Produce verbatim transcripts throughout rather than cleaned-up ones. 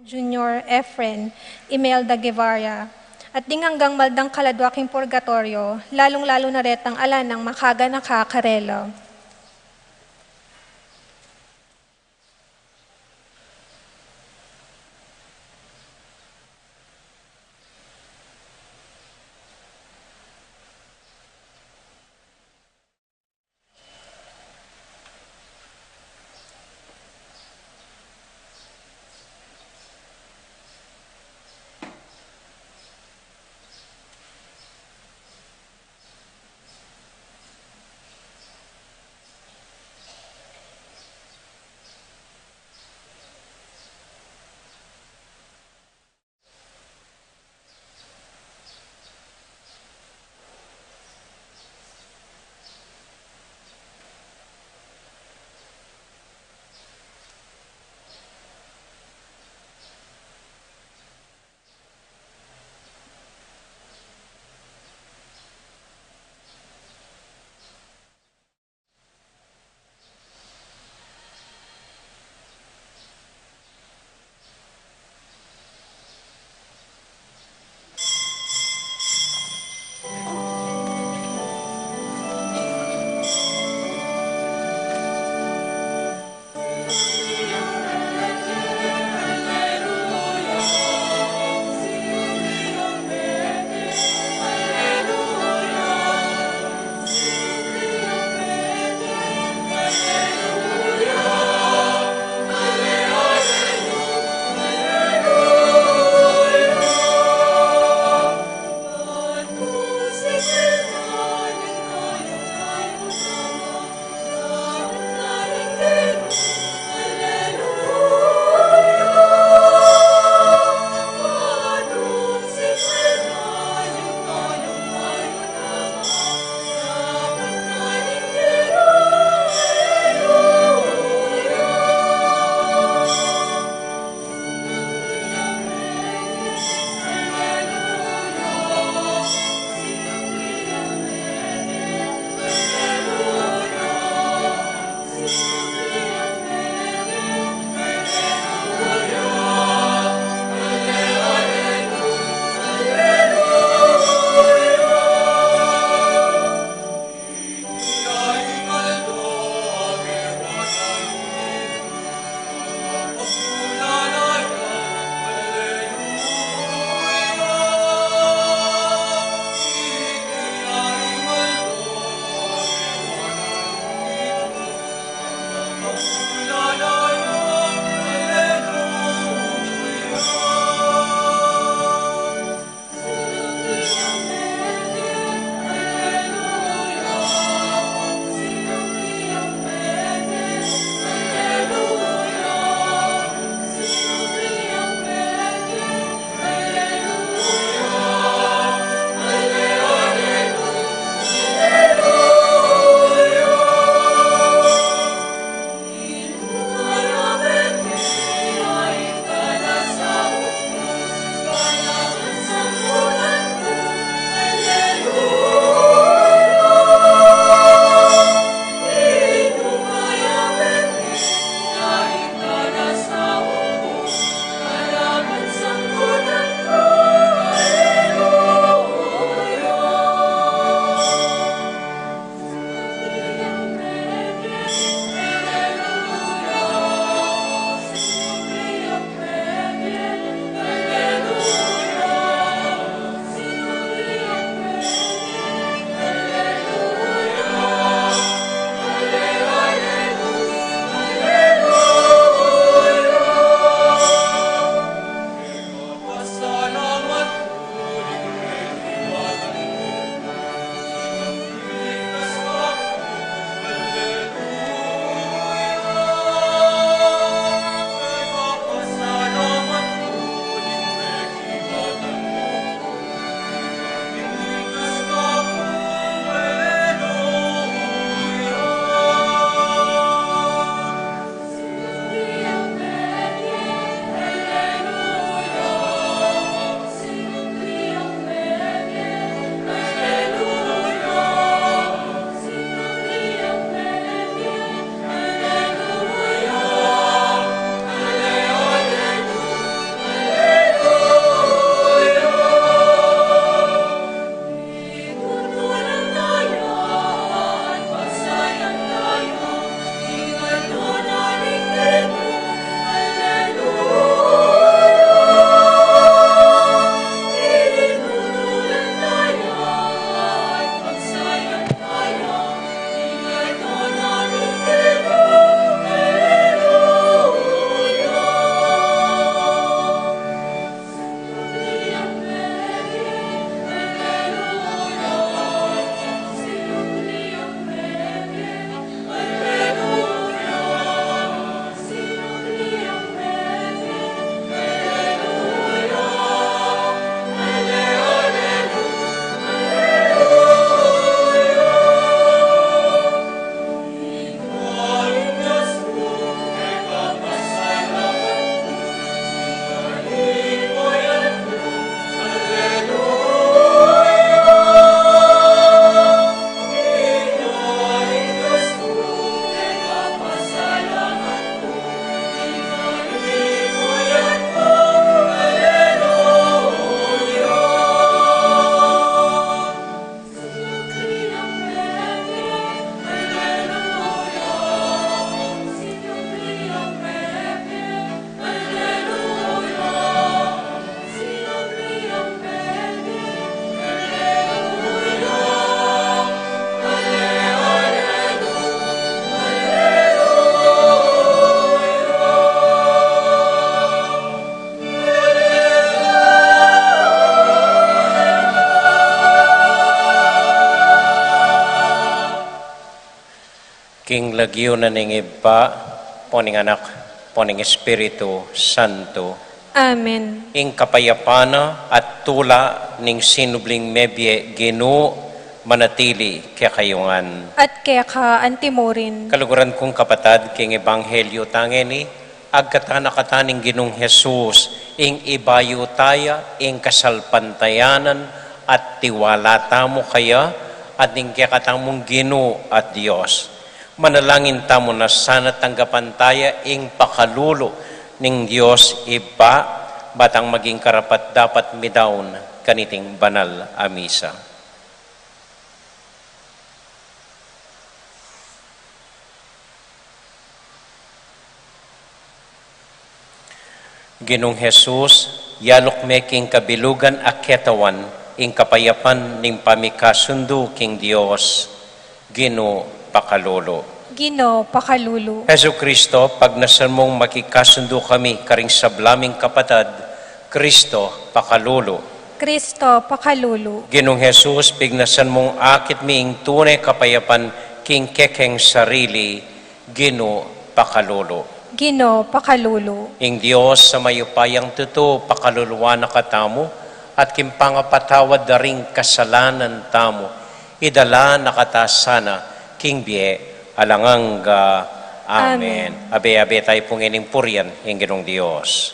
Junior Efren, Imelda Guevara, at ding anggang maldang kaladwa king purgatoryo, lalung-lalu na retang ala nang makaganaka karela. King lagyu na ning Ibpa, ampo ning Anak, ampo ning Espiritu Santo. Amen. Ing kapayapan na at tula ning sinubling mebie, Ginu, manatili kekayu ngan. At keka antimurin. Kaluguran kung kapatad, king Ebanghelyo tangeni, agkatan na kata ning Ginung Jesus, ing ibayu taya ing kasalpantayanan at tiwala tamu kaya, at ning kekatamung Ginu at Dios. Manalangin tamu na sana tanggapan taya ing pakalulu ning Dios Ibpa, ba tang maging karapat-dapat midaun kaniting banal a misa. Ginung Jesus, yaluk me king kabilugan a ketawan ing kapayapan ning pamikasundu king Dios. Ginu, pakalulu. Ginu, pakalulu. Jesucristo, pagnasan mung makikasundu kami karing sabla ming kapatad. Cristo, pakalulu. Cristo, pakalulu. Ginung Jesus, pignasan mung akit mi ing tune kapayapan king kekeng sarili. Ginu, pakalulu. Ginu, pakalulu. Ing Dios a mayupayang tutu, pakaluluan na katamu, at king pangapatawad da ring kasalanan tamu, idala na kata sana king bie alang angga. Amen. Amen. Abe-abe tayu pu ngening purian ing Ginung Dios.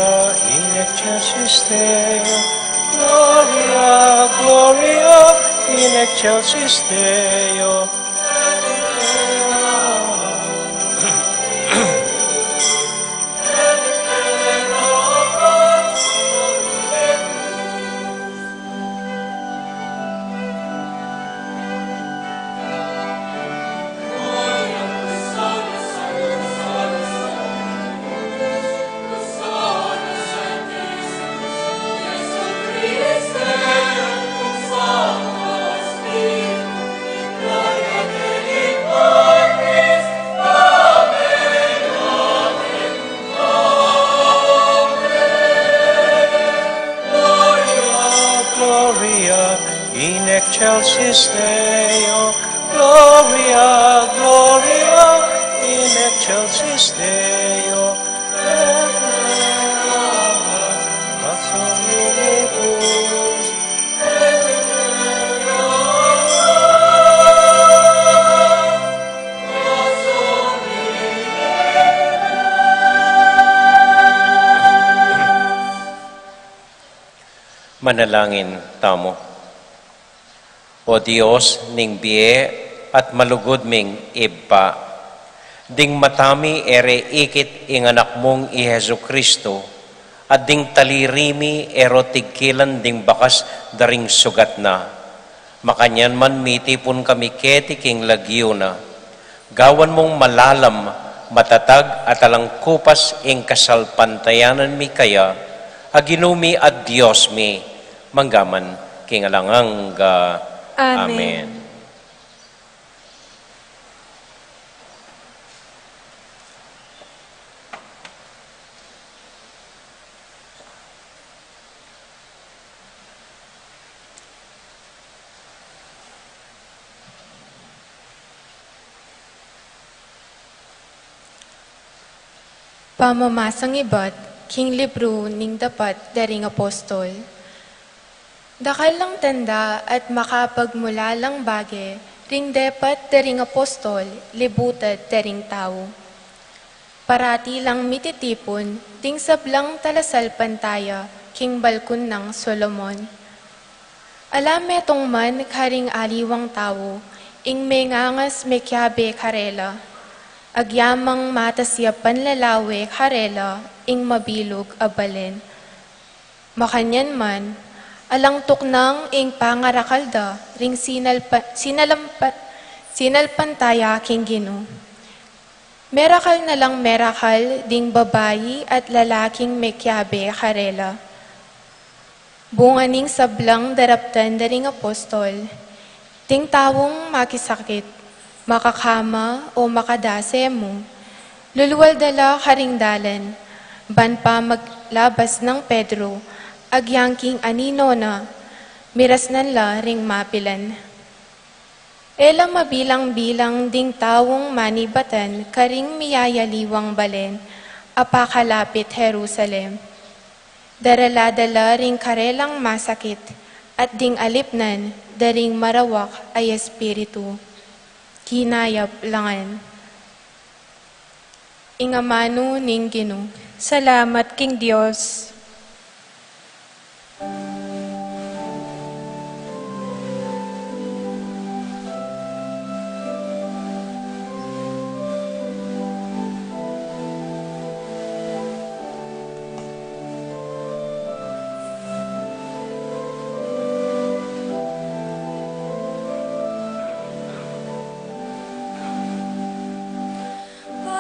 Gloria in excelsis Deo. Gloria, Gloria in excelsis Deo. Gloria, Gloria in excelsis Deo. Gloria, Gloria in excelsis Deo. Et pax omnibus Manalangin tamu. O Dios ning bie at malugud ming Ibpa, ding mata mi e re ikit ing Anak mung i Jesucristo, at ding taliri mi e ro tigkilan ding bakas da ring sugat na. Makanyan man mitipun kami keti king lagyu na. Gawan mung malalam, matatag at alang kupas ing kasalpantayanan mi kaya, a Ginu mi at Dios mi, mangga man king alang angga. Amen. Amen. Pamamasang ibat king libru ning Dapat da ring Apostol. Dakal lang tanda at makapagmulalang bage ring depat da ring apostol libutad da ring tau. Parati lang mititipun ding sablang talasalpantaya king balkun nang Solomon. Ala metung man karing aliwang tau ing mengangas mekiabe karela, agyamang matas ya panlalawe karela ing mabilug a balen. Makanyan man, alang tuknang ing pangarakal da ring sinalpa-, sinalampa-, sinalpantaya king Ginu. Merakal na lang merakal ding babai at lalaking mekiabe karela. Bunga ning sablang daraptan da ring apostol, ding taung makisakit, makakama o makadase mu, lulual da la karing dalan, ban pa maglabas nang Pedro, agyang king anino na, mirasnan la ring mapilan. E la mabilang-bilang ding taung manibatan karing miyayaliwang balen a pakalapit Jerusalem. Darala da la ring karelang masakit, at ding alipnan da ring marawak a espiritu. Kinayap la ngan. Ing amanu ning Ginu. Salamat king Dios.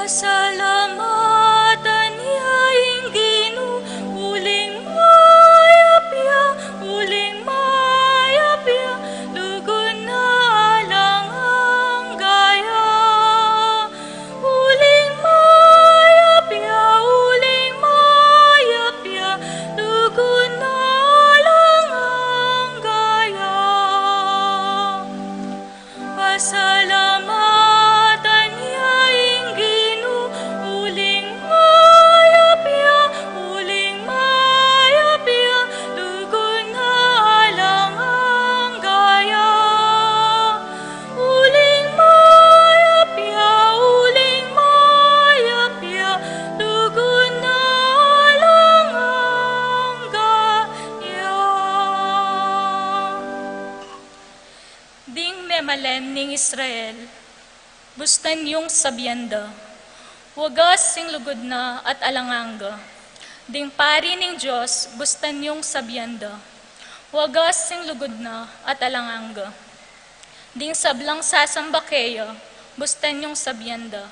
Pasalamatan ya ing Ginu, uling mayap ya, uling mayap ya, lugud na alang angga ya. Uling mayap ya, uling mayap ya, lugud na alang angga ya. Pasalamatan ya ing Ginu, uling mayap ya, uling mayap ya, lugud na alang angga ya. Uling mayap ya, uling mayap ya, lugud na alang angga ya. Ding memalen ning Israel, bustan yung sabian da, wagas sing lugud na at alang angga. Ding pari ning Dios, bustan yung sabian da, wagas sing lugud na at alang angga. Ding sablang sasamba keya, bustan yung sabian da,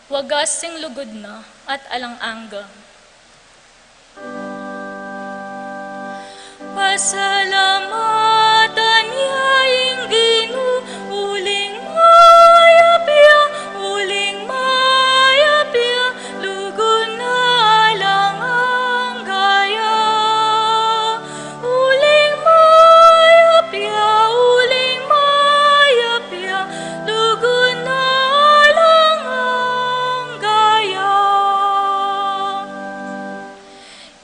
wagas sing lugud na at alang angga. Pasalamatan ya ing Ginu, uling mayap ya, uling mayap ya, lugud na alang angga ya. Uling mayap ya, uling mayap ya, lugud na alang angga ya.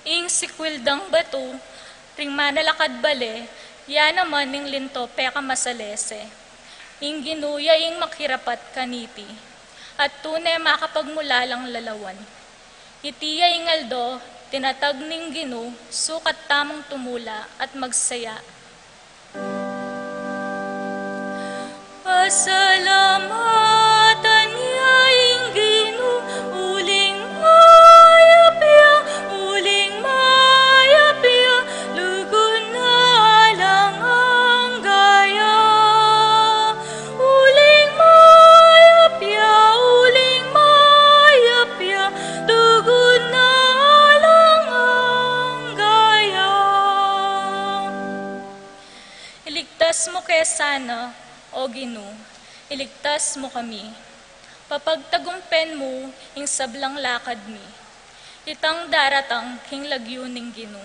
Ing sikwil dang batu ring manalakad bale, ya naman ing linto pekamasalese. Ing Ginu ya ing makirapat kaniti, at tune makapagmulalang lalawan. Iti ya ing aldo Tinatag ning Ginu, sukat tamung tumula at magsaya. Pasalamatan ya ing Ginu, uling mayap ya, uling mayap ya, lugud na alang angga ya. Uling mayap ya, uling mayap ya, lugud na alang angga ya. Iligtas mu ke sana, O Ginu, iligtas mu kami. Papagtagumpen mu ing sablang lakad mi. Itang daratang king lagyu ning Ginu.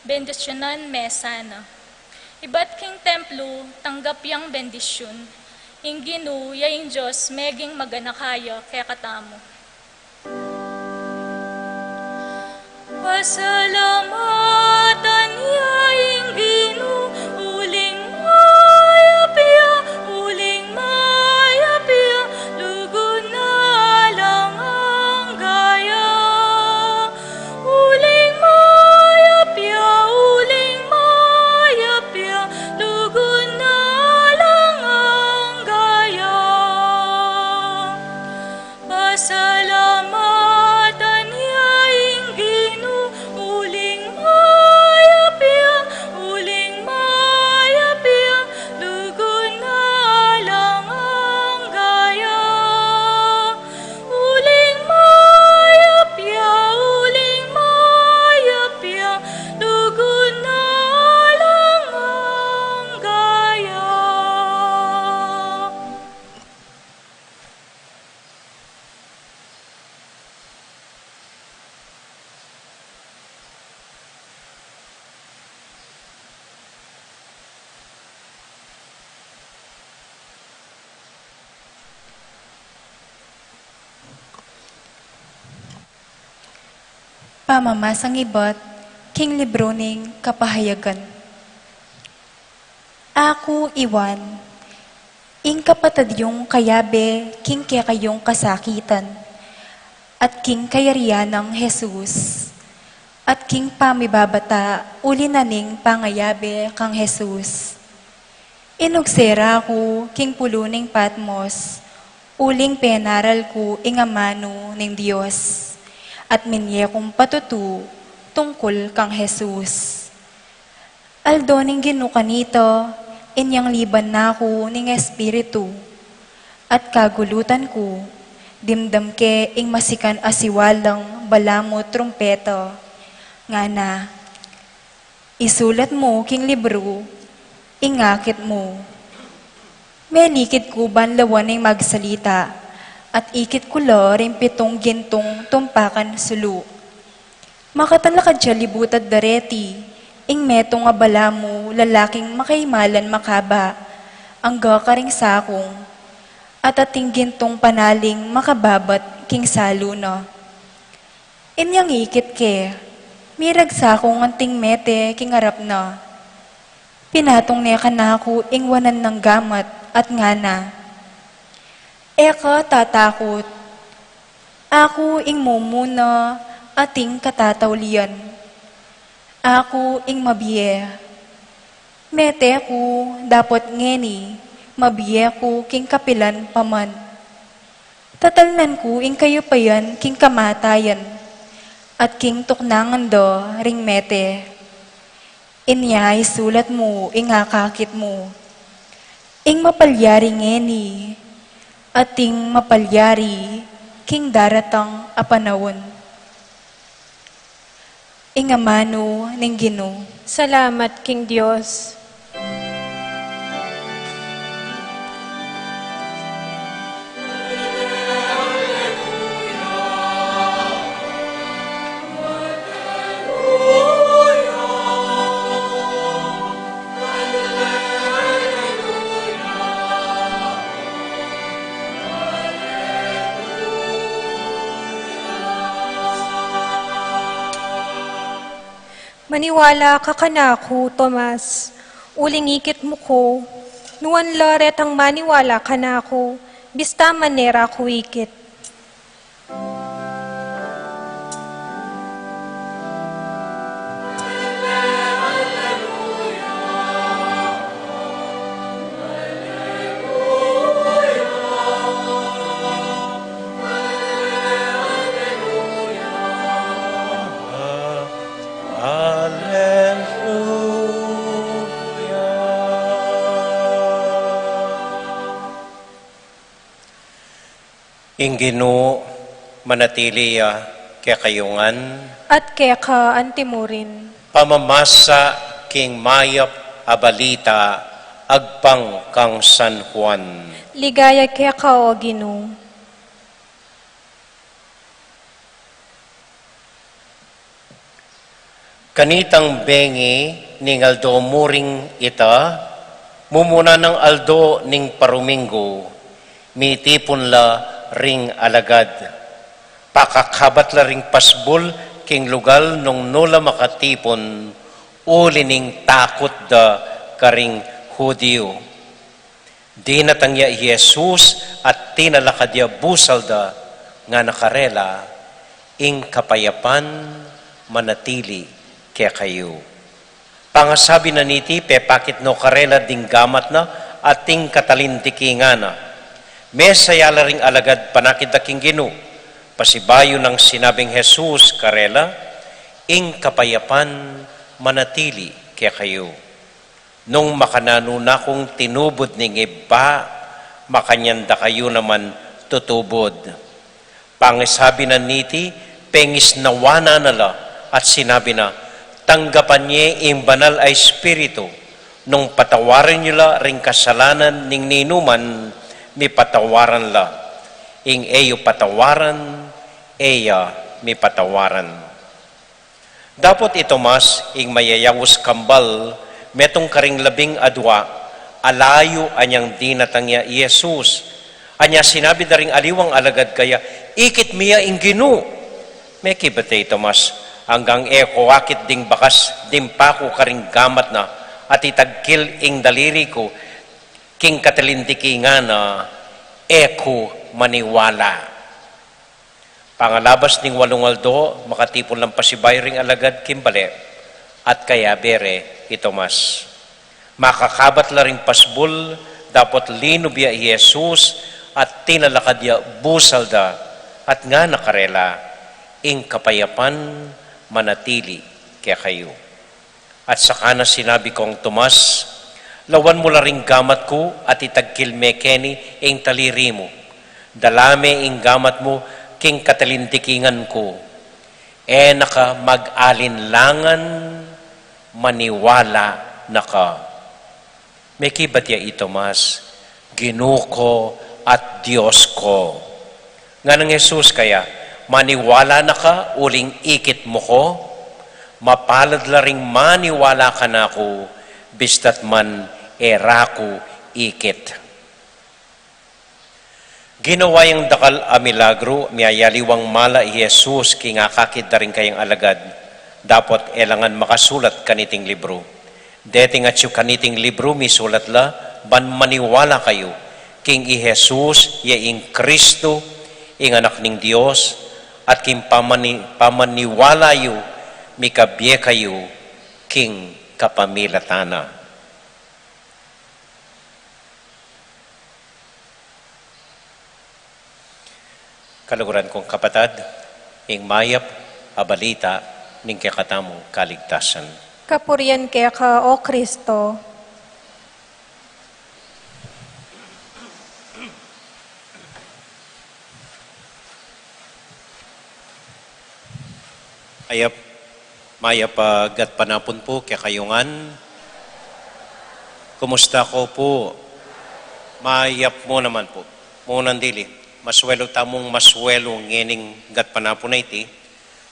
Bendisyunan me sana. Ibat king templo, tanggap yang bendisyun. Ing Ginu, ya ing Dios, meging maganaka ya kekatamu. Pasalamatan ya ing Ginu, uling mayap ya, uling mayap ya, lugud na alang angga ya. Uling mayap ya, uling mayap ya, lugud na alang angga ya. Pasalamatan ya ing Ginu, uling mayap ya, uling mayap ya, lugud na alang angga ya. Uling mayap ya, uling mayap ya, lugud na alang angga ya. Pamamasang ibat king libru ning Kapahayagan. Aku i Juan, ing kapatad yung kayabe king kekayung kasakitan, at king kayarian nang Jesus, at king pamibabata uli na ning pangayabe kang Jesus. Inugse ra ku king pulu ning Patmos, uling penaral ku ing amanu ning Dios, at minye kung patutu tungkul kang Jesus. Aldo ning Ginu kanita, inyang liban na ku ning Espiritu, at kagulutan ku, dimdam ke ing masikan a siwalang balamu trumpeta, ngana, isulat mu king libru ing akit mu. Melikit ku ban lawan ing magsalita, at ikit ku la ring pitung gintung tumpakan sulu. Makatalakad ya libutad dareti ing metung a balamu lalaking makaimalan makaba, angga karing sakung, at ating gintung panaling makababat king salu na. Inyang ikit ke, miragsak kung anting mete king arap na. Pinatung ne kanaku ing wanan nang gamat at ngana, e ka tatakut. Aku ing mumuna ating katataulian. Aku ing mabie. Mete ku dapot ngeni, mabie ku king kapilan pa man. Tatalnan ku ing kayupayan king kamatayan, at king tuknangan da ring mete. Inya isulat mu ing akakit mu, ing mapalyari ngeni, at ing mapalyari king daratang a panaun. Ing amanu ning Ginu. Salamat king Dios. Maniwala ka kanaku, Tomas, uling ikit mu ku, nuan la retang maniwala kanaku, bista man ne ra ku ikit. Ing Ginu manatili ya kekayu ngan. At keka antimurin. Pamamasa king mayap a balita agpang kang San Juan. Ligaya keka, O Ginu. Kanitang bengi ning aldo muring ita, mumuna nang aldo ning paruminggu, mitipun la ring alagad. Pakakabat la ring pasbul king lugal nung nu la makatipun, uli ning takut da karing Hudiu. Dinatang ya i Jesus at tinalakad ya busal da, ngana karela, "Ing kapayapan manatili kekayu." Pangasabi na niti, pepakit no karela ding gamat na at ing katalindikingan na. Mesa ya la ring alagad panakit da king Ginu. Pasibayu nang sinabing Jesus karela, "Ing kapayapan manatili kekayu." Nung makananu na kung tinubud ning Ibpa, makanyan da kayu naman tutubud. Pangisabi na niti, pengisnawan na la at sinabi na, "Tanggapan ye ing Banal a Espiritu, nung patawaran yu la ring kasalanan ning ninuman, mipatawaran la. Ing e yu patawaran, e ya mipatawaran." Dapot i Tomas, ing mayayaus kambal, metung karing labing adua, alayu anyang dinatang ya i Jesus. Anya sinabi da ring aliwang alagad kaya, "Ikit mi ya ing Ginu." Mekibat ya i Tomas, "Anggang e ku akit ding bakas ding paku karing gamat na, at itagkil ing daliri ku king katalindikingan na, e ku maniwala." Pangalabas ning walung aldo, makatipun lang pasibayu ring alagad king bale, at kayabe re i Tomas. Makakabat la ring pasbul, dapot linub ya i Jesus, at tinalakad ya busal da, at ngana karela, "Ing kapayapan manatili kekayu." At saka na sinabi kang Tomas, "Lawan mu la ring gamat ku at itagkil me keni ing taliri mu. Dala me ing gamat mu king katalindikingan ku. E na ka mag-alinlangan, maniwala na ka." Mekibat ya i Tomas, "Ginu ku at Dios ku." Nganang Jesus kaya, "Maniwala na ka uling ikit mu ku? Mapalad la ring maniwala kanaku, bista't man e ra ku ikit." Ginawa yang dakal a milagru, miyayaliwang mala i Jesus king akakit da ring kayang alagad, dapot e la ngan makasulat kaniting libru. Deti ngan atyu kaniting libru misulat la, ban maniwala kayu king i Jesus ya ing Kristu, ing Anak ning Dios, at king pamani-, pamaniwala yu, mikabie kayu king kapamilatan na. Kaluguran kung kapatad, ing mayap a balita ning kekatamung kaligtasan. Kapurian keka, O Kristo. Mayap, mayap a gatpanapun pu kekayu ngan. Kumusta ko pu? Mayap mu naman pu. Munang dili, maswelu tamung maswelu ngening gatpanapun a iti.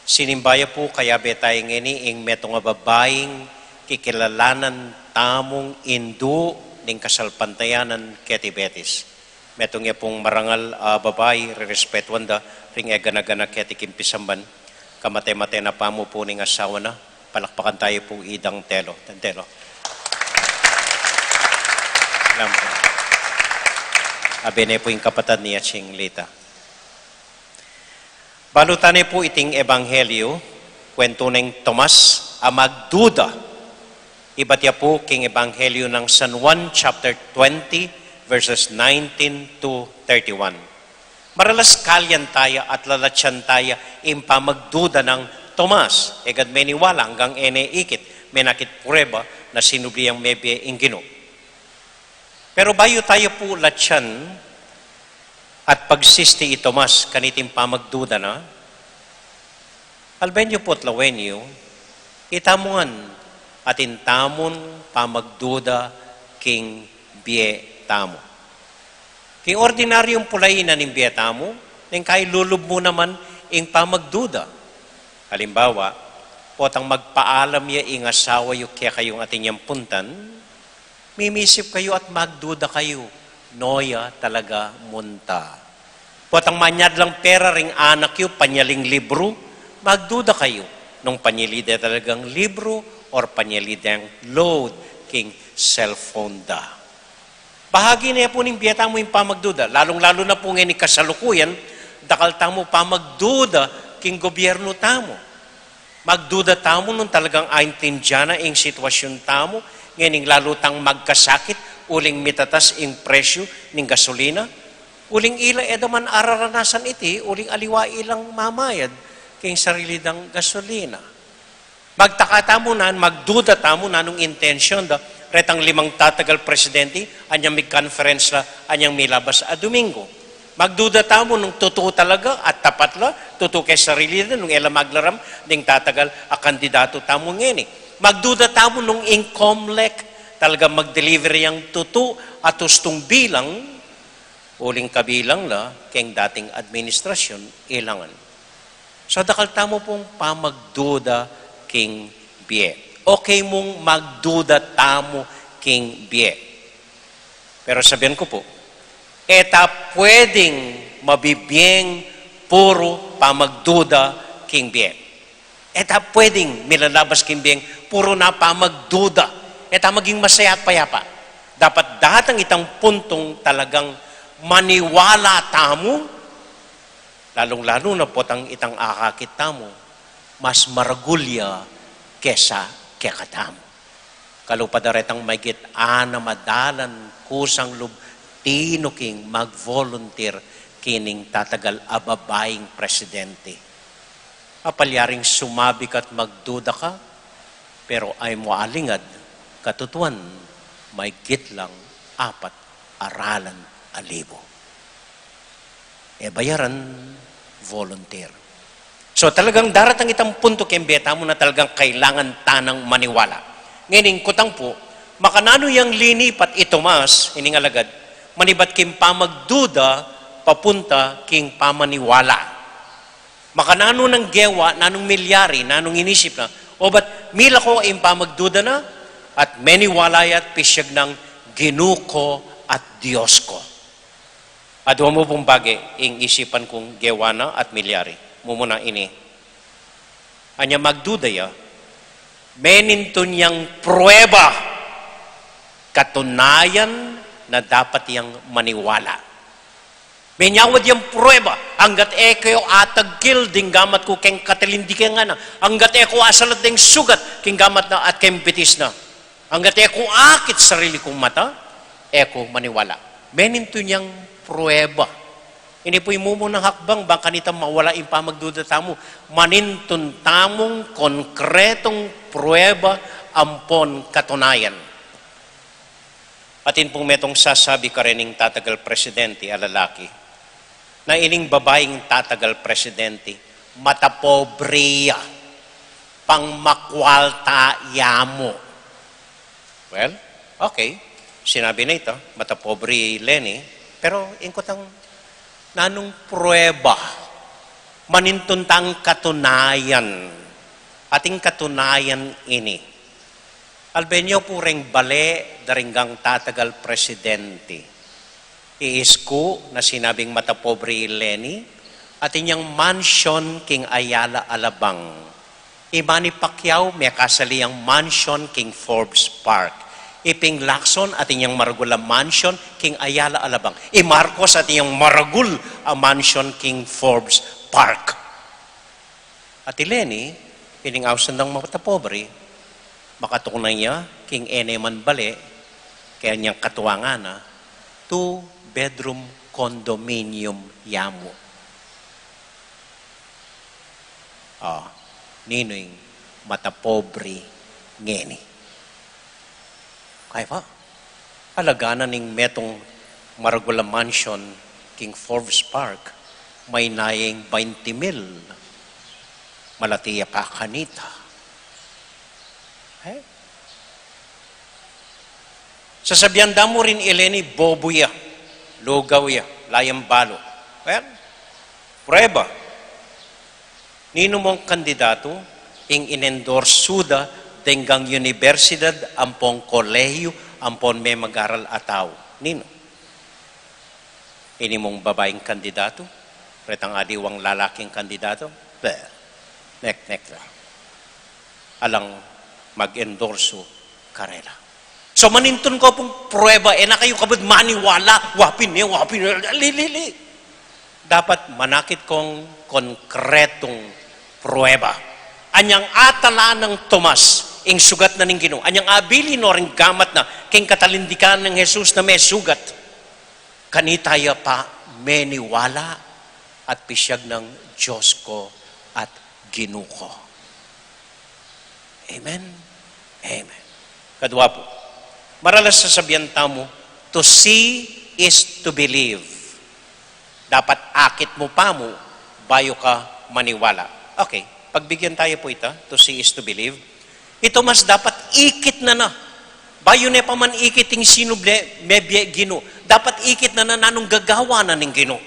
Sinimba ya pu, kayabe taya ngeni ing metung a babaing kikilalanan tamung indu ning kasalpantayanan keti Betis. Metung ya pung marangal a babai, rerespetuan da ring e gana-gana keti king pisamban. Kamate-mate na pamu pu ning asawa na, palakpakan taya pu i Dang Telo. Dang Telo. Salamat. Abe ne pu ing kapatad ni Aching Lita. Balu tane pu iting ebanghelyu, kuwentu neng Tomas a magduda. Ibat ya pu king ebanghelyu nang San Juan chapter twenty, verses nineteen to thirty-one. Maralas kalian taya at lalatyan taya ing pamagduda nang Tomas, e gad meniwala anggang e ne ikit, menakit prueba na sinubli yang mebie ing Ginu. Pero bayu taya pu latyan, At pagsisti i Tomas kaniting pamagduda na, alben yu put lawen yu, itamu ngan atin tamung pamagduda king bie tamu. King ordinaryung pulayan ning bie tamu, neng kailulub mu naman ing pamagduda. Halimbawa, potang magpaalam ya ing asawa yu kekayung atin yang puntan, mimisip kayu at magduda kayu, noya talaga munta. Potang manyad lang pera ring anak yu, panyaling libru, magduda kayu, nung panyali da talagang libru, or panyali deng load king cellphone da. Bahagi na pu ning bie tamu ing pamagduda, lalung-lalu na pu ngeni kasalukuyan, dakal tamu pamagduda king gobyernu tamu. Magduda tamu nung talagang aintindian na ing sitwasyun tamu, ngening lalu tang magkasakit, uling mitatas ing presyu ning gasolina, uling ila e da man araranasan iti, uling aliwa ilang mamayad king sarili dang gasolina. Magtaka tamu nan, magduda tamu nanung intensyon da retang limang tatagal presidente, anyang mig-conference la, anyang milabas a Domingo. Magduda tamu nung tutu talaga at tapat la, tutu keng sarili da, nung e la maglaram ding tatagal a kandidatu tamu ngeni. Magduda tamu nung ing Comelec talaga mag-deliver yang tutu at ustung bilang, uling kabilang la keng dating administrasyun, ilangan. So, dakal tamu pung pamagduda king bie. Okay mung magduda tamu king bie. Pero sabian ku pu, e ta pwedeng mabibieng puru pamagduda king bie. E ta pwedeng milalabas king bieng puru na pamagduda. E ta maging masaya at payapa. Dapat datang itang puntung talagang maniwala tamu, lalung-lalu na potang itang akakit tamu, mas maragul ya kesa kekatamu. Kalupa da retang maygit anam a dalan kusang lub tinuking mag-volunteer kining tatagal a babaing presidente. Apalyaring sumabi ka't magduda ka, pero e mu alingad, katutuan, maygit lang apat a ralan a libu. E bayaran, volunteer. So, talagang daratang itang puntu keng bie tamu na talagang kailangan ta nang maniwala. Ngening kutang pu, makananu yang linipat i Tomas, ining alagad, manibat king pamagduda, papunta king pamaniwala. Makananu nang gewa, nanung milyari, nanung inisip na, obat milako ing pamagduda na, at meniwala ya at pisyag nang Ginu ko at Dios ko. Adwa mu pung bage ing isipan kung gewa na at milyari. Mumuna ini. Anya magduda ya, menintun yang prueba, katunayan na dapat yang maniwala. Menyawad yang prueba, anggat e ko atagkil ding gamat ku keng katalindike ngana, anggat e ko asalat ding sugat keng gamat na at keng bitis na. Anggat e ku akit sarili kung mata, e ku maniwala. Menintun yang prueba. Ini pu ing mumunang hakbang, bang kanita mawala ing pamagduda tamu. Manintun tamung konkretong prueba ampon katunayan. Atin pung metung sasabi karening tatagal presidente a lalaki, na ining babaing tatagal presidente, matapobre ya, pangmakwalta ya mu. Well, okay. Sinabi na ita, matapobre i Leni, pero ing kutang nanung prueba, manintun tang katunayan, atin katunayan ini. Alben yu pu reng bale da ring tatagal presidente. Iisku na sinabing matapobre i Leni, atin yang mansion king Ayala, Alabang. I Manny Pacquiao mekasali yang mansion king Forbes Park. I Ping Lacson atin yang maragul a mansion king Ayala, Alabang. I Marcos atin yang maragul a mansion king Forbes Park. At i Leni, ining ausan dang matapobre, makatunay ya king e ne man bale, kaya niyang katuangan na, two bedroom condominium ya mu. Ah, ninu ing matapobre ngeni? Kaya pa, alaga na ning metung maragul a mansion King Forbes Park, maynayang baynti mil. Malati ya pa kanita. Eh? Sasabian da mu rin, Eleni, bobo ya, lugaw ya, layang balu. Well, prueba. Ninu mung kandidatu ing inendorsu da deng gang universidad ampong kolehiyu ampong memagaral a tau? Ninu? Ini mung babaing kandidatu, retang aliwang lalaking kandidatu, be, nek-nek la. Alang mag-endorsu karela. So, manintun ko pung prueba, e na kayu kabud maniwala, wapin ne, wapin ne, lili. Dapat manakit kong konkretung prueba. Anyang atala nang Tomas ing sugat na ning Ginu, anyang abili no ring gamat na king katalindikan nang Jesus na mesugat, kanita ya pa meniwala at pisiyag nang Dios ko at Ginu ko. Amen. Amen. Kadua pu, maralas sasabian tamu, to see is to believe. Dapat akit mu pa mu bayu ka maniwala. Okay, pagbigyan tayu pu ita, to see is to believe. I Tomas dapat ikit na na. Bayu ne pa man ikit ing sinuble, mebie Ginu. Dapat ikit na na nanung gagawan na ning Ginu.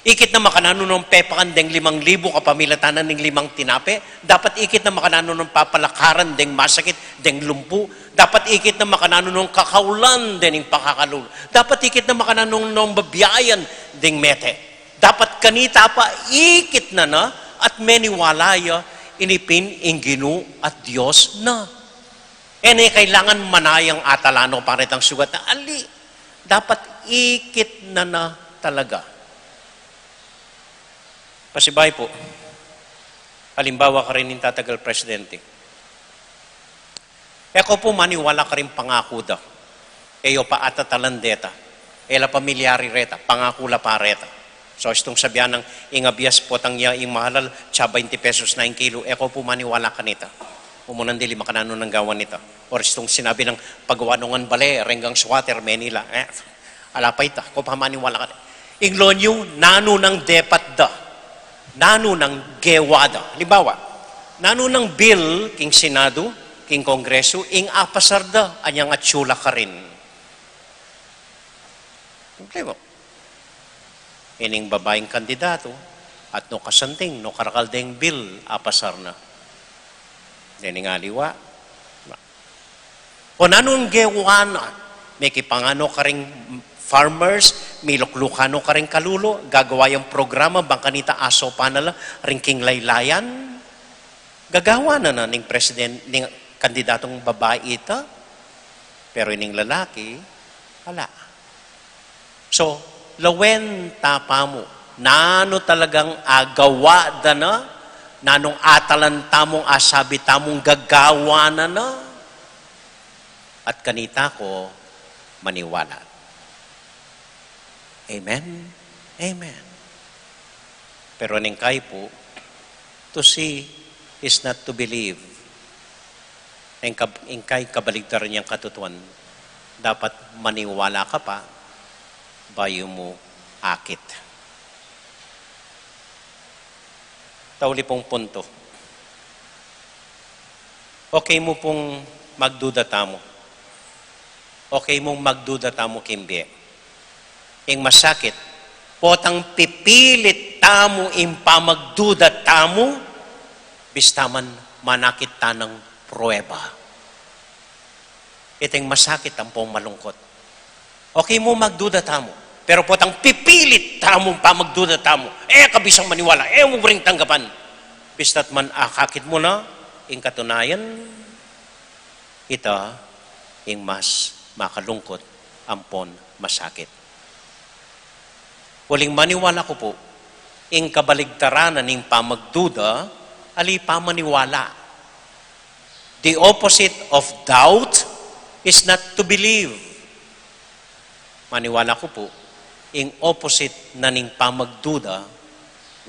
Ikit na makananu nung pepakan deng limang libu kapamilatan na ning limang tinape. Dapat ikit na makananu nung papalakaran deng masakit, deng lumpu. Dapat ikit na makananu nung kakaulan deng pakakalulu. Dapat ikit na makananu nung babiayan deng mete. Dapat kanita pa ikit na na at meniwala ya ini pin ing Ginu at Dios na. E ne kailangan manayang atala no pa retang sugat na, ali. Dapat ikit na na talaga. Pasibayu pu, alimbawa karin ning tatagal presidente. E ko pu maniwala karing pangaku da. E yo pa atatalan deta. E la pamilyari reta, pangaku la pa reta. So, istung sabian nang ing abias potang ya ing mahalal, tsa baynti pesos na ing kilu, e ko pu maniwala kanita. Umunan dili makananu nang gawan nita. Or istung sinabi nang pagawa nung bale, renggang squatter, Manila. E, ala pa ita, e ko pa maniwala kanita. Ing law yu, nanu nang depat da? Nanu nang gewa da? Halimbawa, nanu nang bill king Senado, king Kongresu, ing apasar da, anyang atsu la karin? Simple pu. Ining babaing kandidatu, at no kasanting, no karakal deng bill, apasar na. Dening aliwa. O nanung gewa na, mekipanganu karing farmers, miluklukan no karing kalulu, gagawa yang programa, bang kanita asopan na la ring king laylayan. Gagawa na na ning president, ning kandidatung babai ita, pero ining lalaki, ala. So, lawen ta pa mu, nanu talagang agawa da na, nanung atalan tamung asabi tamung gagawa na na, at kanita ko maniwala. Amen? Amen. Pero ning kai pu, to see is not to believe. Ing kab-, ing kai kabaligtaran yang katutuan, dapat maniwala ka pa, bayu mu akit. Tauli pung punto. Okay mu pung magduda tamu. Okay mung magduda tamu king bie. Ing masakit, potang pipilit tamu ing pamagduda tamu, bista man manakit tanang prueba. Iting masakit ampong malungkot. Okay mu magduda tamu, pero potang pipilit tamu pamagduda tamu, e ka bisang maniwala, e mu ring tanggapan. Bista't man akakit mu na ing katunayan, ita ing mas makalungkot ampon masakit. Uling maniwala ku pu, ing kabaligtaran na ning pamagduda, ali pamaniwala. The opposite of doubt is not to believe. Maniwala ku pu, ing opposite na ning pamagduda,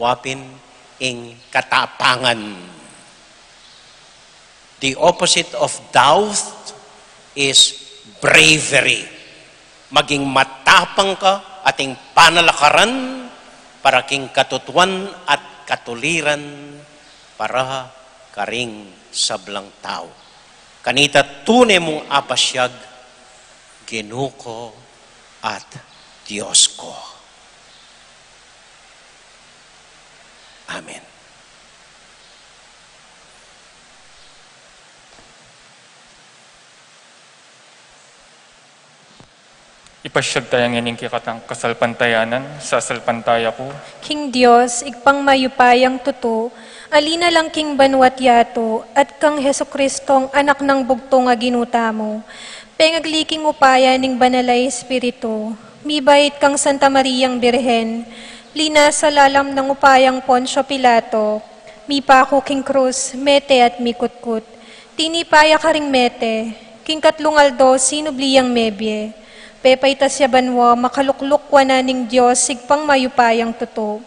wa pin ing katapangan. The opposite of doubt is bravery. Maging matapang ka ating panalakaran para king katutuan at katuliran para karing sablang tau. Kanita tune mung apasiag, Ginu ku at Dios ku. Amen. Ipasiag taya ngening kekatang kasalpantayanan. Sasalpantaya ku king Dios, Ibpang mayupayang tutu, ali na lang king banua't yatu, at kang Jesucristong Anak nang bugtung a Ginu tamu, pengagli king upaya ning Banal a Espiritu, mibait kang Santa Mariang Birhen, linasa lalam nang upayang Poncio Pilato, mipaku king krus, mete at mikutkut. Tinipa ya karing mete, king katlung aldo sinubli yang mebie. Pepaitas ya banua, makalukluk wanan ning Dios, Ibpang mayupayang tutu.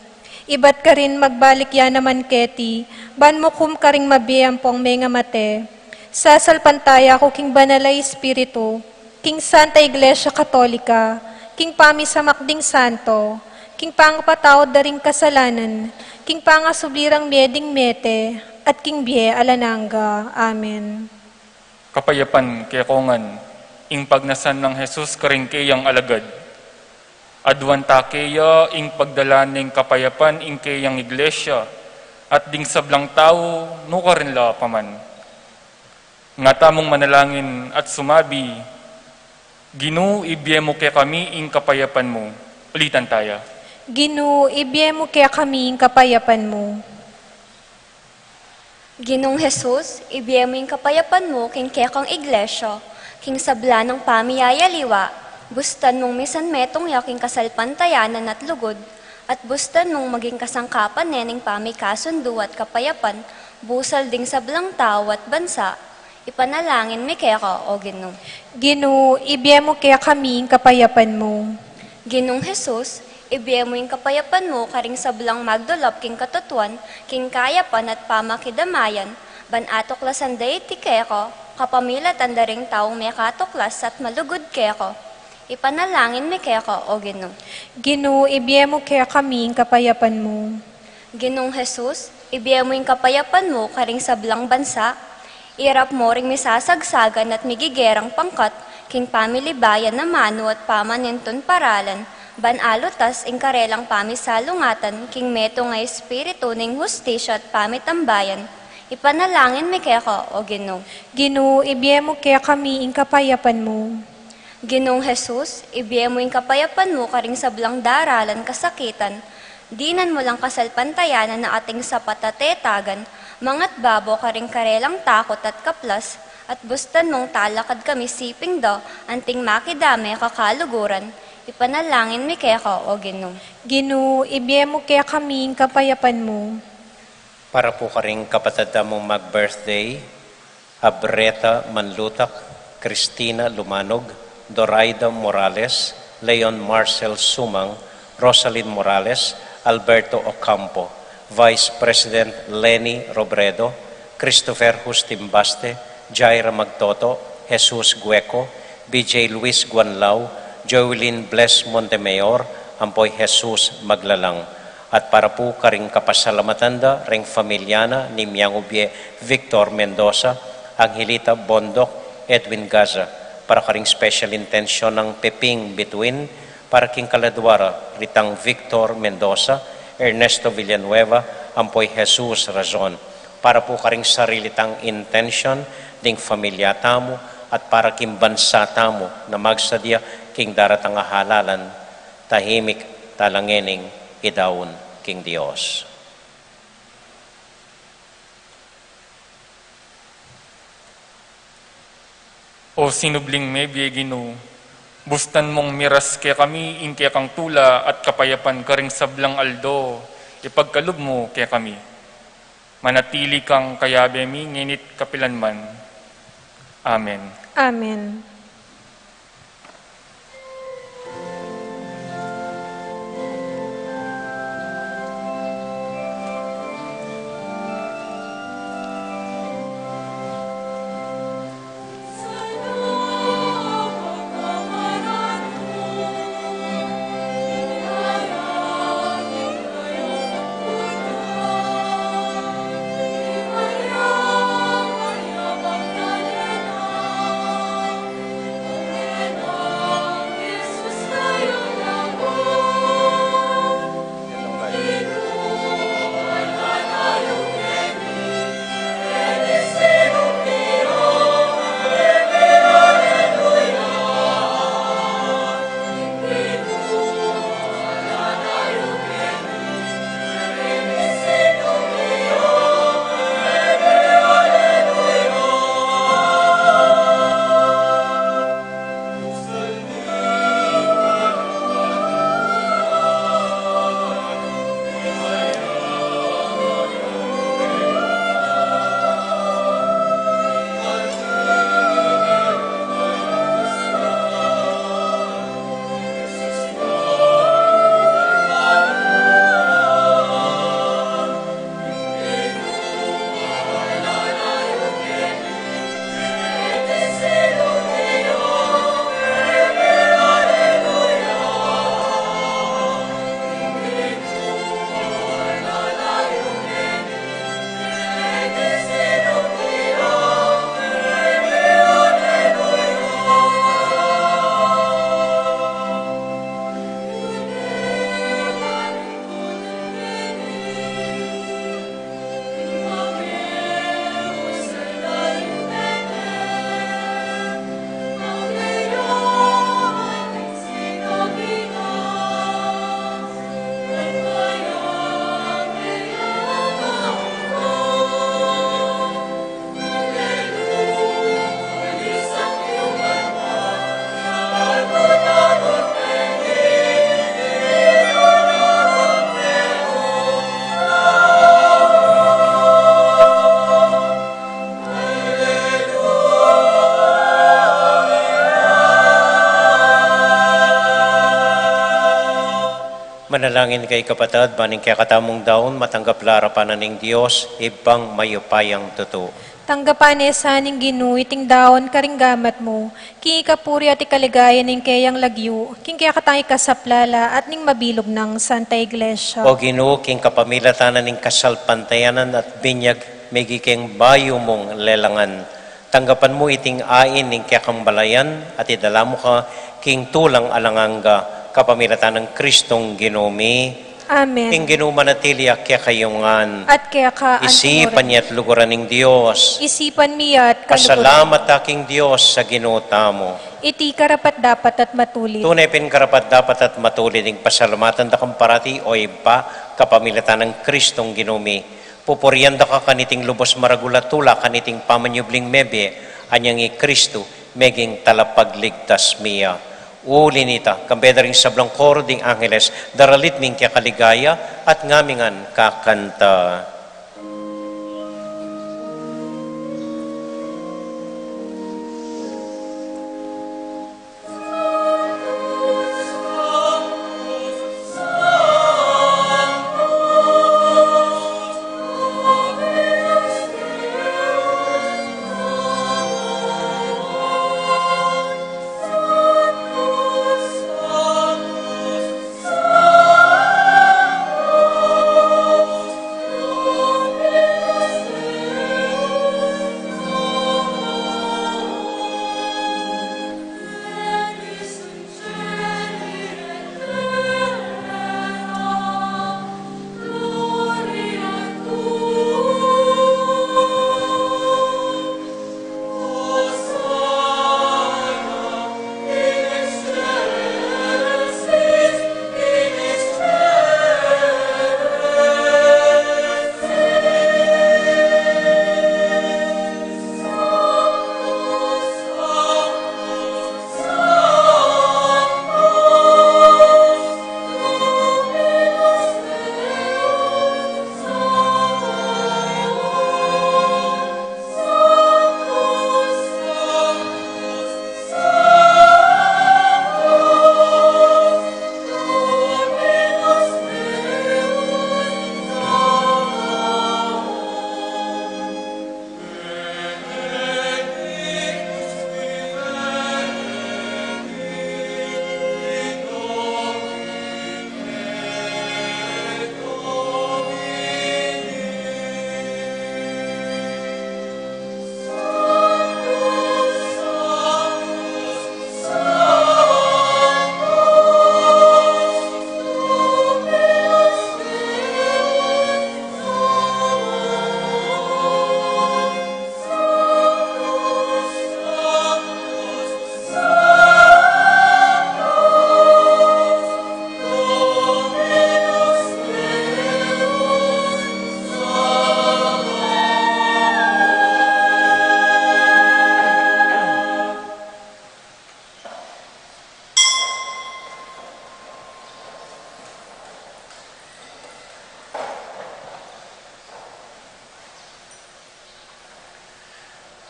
Ibat karin magbalik ya naman keti, ban mukum karing mabie ampong mengamate. Sasalpantaya ku king Banal a Espiritu, king Santa Iglesia Katolika, king pamisamak ding santo, king pangapatawad da ring kasalanan, king pangasubli rang mie ding mete, at king bie alang angga. Amen. Kapayapan kekongan ing pagnasan nang Jesus karing keyang alagad. Aduan ta keya ing pagdala ning kapayapan ing keyang iglesia, at ding sablang tau nukarin la paman. Nga tamung manalangin at sumabi, Ginu, ibie mu kekami ing kapayapan mu. Ulitan taya. Ginu, ibie mu kekami ing kapayapan mu. Ginung Jesus, ibie mu ing kapayapan mu king kekang iglesia, king sabla nang pamiyayaliwa, bustan mung misan metung ya king kasalpantayanan at lugud, at bustan mung maging kasangkapan ne ning pamikasundu at kapayapan, busal ding sablang tau at bansa, ipanalangin mi keka, o Ginu. Ginu, ibie mu kekami ing kapayapan mu. Ginung Jesus, ibie mu ing kapayapan mu karing sablang magdulap king katutuan, king kayapan at pamakidamayan, ban atuklasan da iti keka, kapamilatan da ring taung mekatuklas at malugud keka. Ipanalangin mi keka, o Ginu. Ginu, ibie mu kekami ing kapayapan mu. Ginung Jesus, ibie mu ing kapayapan mu karing sablang bansa, irap mu ring misasagsagan at migigerang pangkat, king pamilibayan a manu at pamanintun paralan, ban alutas ing karelang pamisalungatan, king metung a espiritu ning hustisya at pamitambayan, ipanalangin mi keka, o Ginu. Ginu, ibie mu kekami ing kapayapan mu. Ginung Jesus, ibie mu ing kapayapan mu karing sablang daralan kasakitan, dinan mu lang kasalpantayanan na ating sapat a tetagan, mangat babo karing karelang takut at kaplas, at bustan mung talakad kami siping da, anting makidame kakaluguran, ipanalangin mi keka, o Ginu. Ginu, ibie mu kekami ing kapayapan mu. Para pu karing kapatad tamung mag-birthday, Abreta Manlutak, Cristina Lumanog, Doraida Morales, Leon Marcel Sumang, Rosalyn Morales, Alberto Ocampo, Vice President Leni Robredo, Christopher Justin Baste, Jaira Magtoto, Jesus Gueco, B J Luis Guanlao, Joelyn Bles Montemayor, ampo i Jesus Maglalang. At para pu karing kapasalamatan da reng familia na ning miyangubie Victor Mendoza, Angelita Bondoc, Edwin Gaza, para karing special intention nang Peping Bituin, para king kaladua ra ritang Victor Mendoza, Ernesto Villanueva, ampo i Jesus Razon. Para pu karing sarili tang intention, ding familia tamu, at para king bansa tamu, na magsadya king daratang a halalan, tahimik tala ngening idaun king Dios. O sinubling mebie, Ginu, bustan mung miras kekami ing kekang tula at kapayapan karing sablang aldo, ipagkalub mu kekami. Manatili kang kayabe mi ngeni't kapilanman. Amen. Amen. Manalangin kayu, kapatad, ban ing kekatamung daun matanggap la arapan na ning Dios, Ibpang mayupayang tutu. Tanggapan ne sa ning Ginu iting daun karing gamat mu, king ikapuri at ikaligaya ning keyang lagyu, king kekatang ikasaplala at ning mabilug nang Santa Iglesia. O Ginu, king kapamilatan na ning kasalpantayanan at binyag, miging bayu mung lelangan, tanggapan mu iting ain ning kekang balayan at idala mu ka king tulang alang angga, kapamilatan nang Kristong Ginu mi. Amen. Ing Ginu manatili ya kekayu ngan. At keka anti mo rin. Isipan ya at luguran ing Dios. Isipan mi ya at kaluguran. Pasalamat ta king Dios a Ginu tamu. Iti karapat-dapat at matulid. Tune pin karapat-dapat at matulid ing pasalamatan da kang parati, o Ibpa, kapamilatan nang Kristong Ginu mi. Pupurian da ka kaniting lubos maragul a tula, kaniting pamanyubling mebie, anyang i Kristu meging talapagligtas mi ya. Uli nita, kambe da ring sablang koro ding angeles, daralit mi ing kekaligaya at ngamingan kakanta.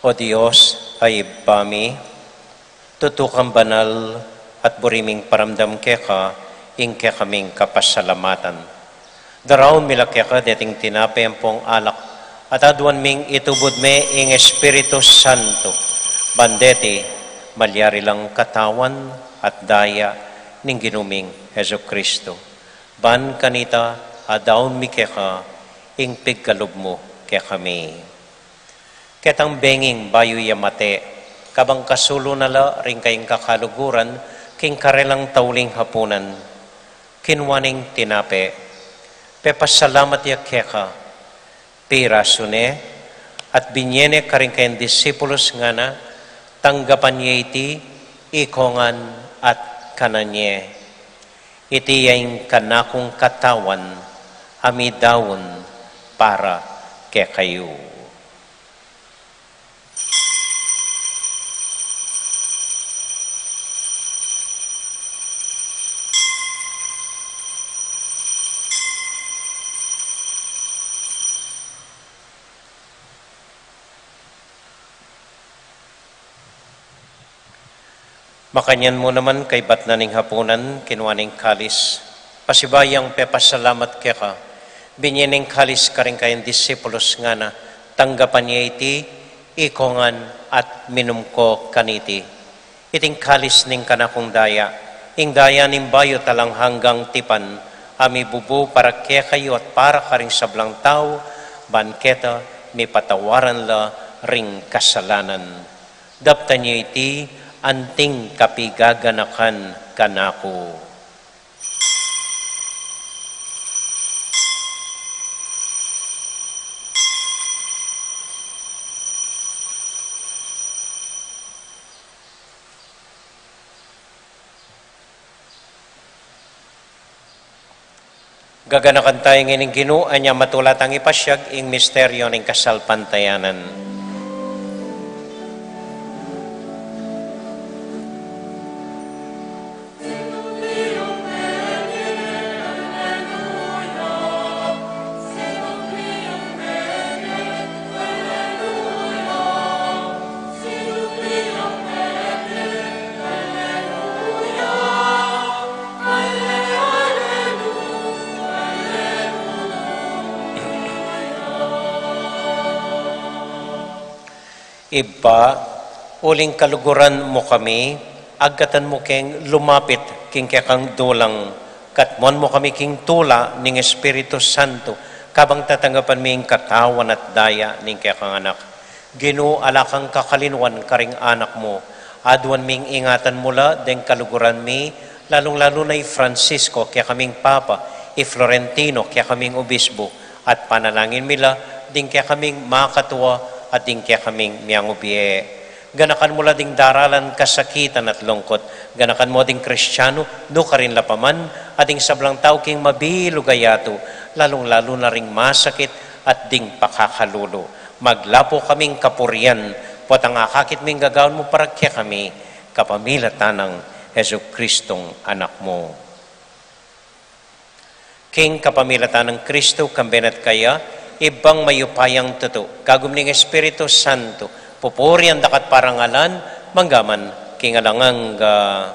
O Dios, a Ibpa mi, tutu kang banal at buri ming paramdam keka ing kekaming kapasalamatan. Daraun mi la keka deting tinape ampong alak, at aduan ming itubud me ing Espiritu Santo, ban deti malyari lang katawan at daya ning Ginu ming Jesucristo. Ban kanita, adaun mi keka ing pigkalub mu kekami. Ketang benging bayu ya mate, kabang kasulu na la ring kayang kakaluguran king karelang tauling hapunan, kinua neng tinape, pepasalamat ya keka, pirasu ne, at binye ne karing kayang disipulus, ngana, tanggapan ye iti, ikongan at kanan ye. Iti ya ing kanakung katawan a midaun para kekayu. Makanyan mu naman kaybat na ning hapunan, kinua ne ing kalis, Pasibayu yang pepasalamat keka, binye ne ing kalis karing kayang disipulus, ngana, tanggapan ye iti, ikongan at minum ko kaniti. Iting kalis ning kanakung daya, ing daya ning bayu at alang anggang tipan, a mibubu para kekayu at para karing sablang tau, ban keta mipatawaran la ring kasalanan. Daptan ye iti anting kapigaganakan kanaku. Gaganakan taya ngeni ing Ginu, anya matula tang ipasiag ing misteryu ning kasalpantayanan. Ibpa, uling kaluguran mu kami, agkatan mu keng lumapit king kekang dulang, katmuan mu kami king tula ning Espiritu Santo, kabang tatanggapan mi ing katawan at daya ning kekang Anak. Ginu, ala kang kakalinuan karing anak mu. Aduan ming ingatan mu la deng kaluguran mi, lalung-lalu na i Francisco, kekaming Papa, i Florentino, kekaming Obispo, at panalangin mi la ding kekaming makatua at ding kekaming miangubie. Ganakan mu la ding daralan, kasakitan at lungkut. Ganakan mu ding Kristiano, nukarin la pa man, at ding sablang tau king mabilug a yatu, lalung-lalu na ring masakit at ding pakakalulu. Maglapu kaming kapurian, potang akakit ming gagawan mu para kekami, kapamilatan nang Jesucristong Anak mu. King kapamilatan nang Kristo, kambe na at kaya, Ibpang mayupayang tutu, kagum ning Espiritu Santo, pupurian da ka at parangalan, mangga man king alang angga.